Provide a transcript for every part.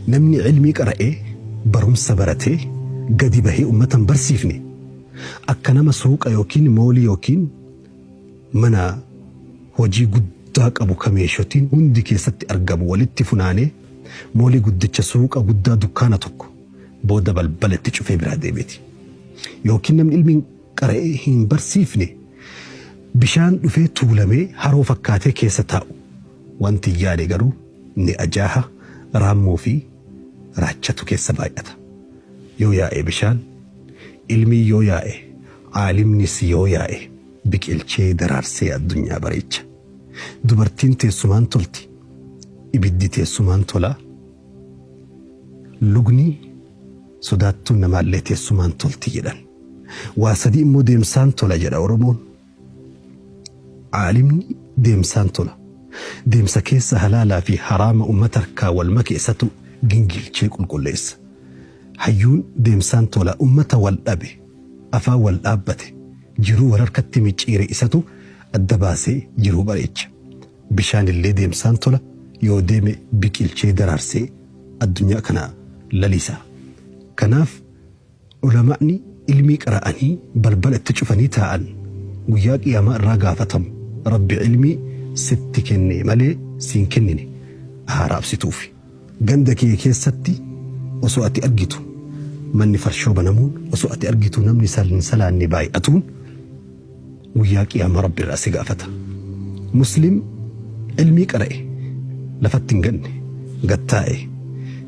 Namni ilmii qara'ee, barumsa baratee, gadi bahee ummata hin barsiifne akka nama suuqa yookiin moolii yookiin mana hojii guddaa qabu ka meeshotiin hundi keessatti argamu walitti funaanee moolii guddicha suuqa guddaa dukkaana tokko booda balbala itti cufee biraa deemeti. Yookiin namni ilmiin qara'ee hin barsiifne bishaan dhufee tuulamee haroo fakkaatee keessa taa'u. Wanti hin yaane garuu ni ajaaha, raammoo fi raachatu keessa baay'ata. Yoo yaa'e bishaan, ilmiin yoo yaa'e, aalimnis yoo yaa'e biqilchee daraarsee addunyaa bareecha. Dubartiin teessumaan tolti, ibiddi teessumaan tola, lugni sodaattuun namaallee teessumaan tolti jedhan. Waa sadii immoo deemsaan tola jedha Oromoon. Aalimni deemsaan tola. Deemsa keessa halaalaa fi haraama ummata harkaa wal make isatu gingilchee qulqulleessa. Hayyuun deemsaan tola ummata wal dhabe, afaan wal dhaabbate, jiruu wal harkatti micciire isatu adda baasee jiruu bareecha. Bishaanillee deemsaan tola yoo deeme biqilchee daraarsee addunyaa kana lalisa. Kanaaf Ulama'ni ilmii qara'anii balbala itti cufanii taa'an guyyaa qiyaamaa irraa gaafatamu. Rabbi ilmii sitti kenne malee siin kennine haa raabsituufi. Ganda kee keessatti osoo ati argitu manni farshoo banamuun, osoo ati argitu namni hin salaanne baay'atuun guyyaa qiyaamaa Rabbi irraa si gaafata. Muslim ilmii qara'e lafatti hin ganne, gad taa'e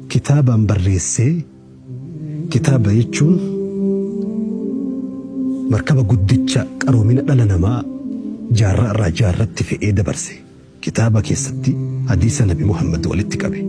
kitaabaan barreessee. Kitaaba jechuun markaba guddicha qaroomina dhala namaa jaarraa irraa jaarratti fe'ee dabarse. Kitaaba keessatti hadiisa Nabi Muhammad walitti qabe.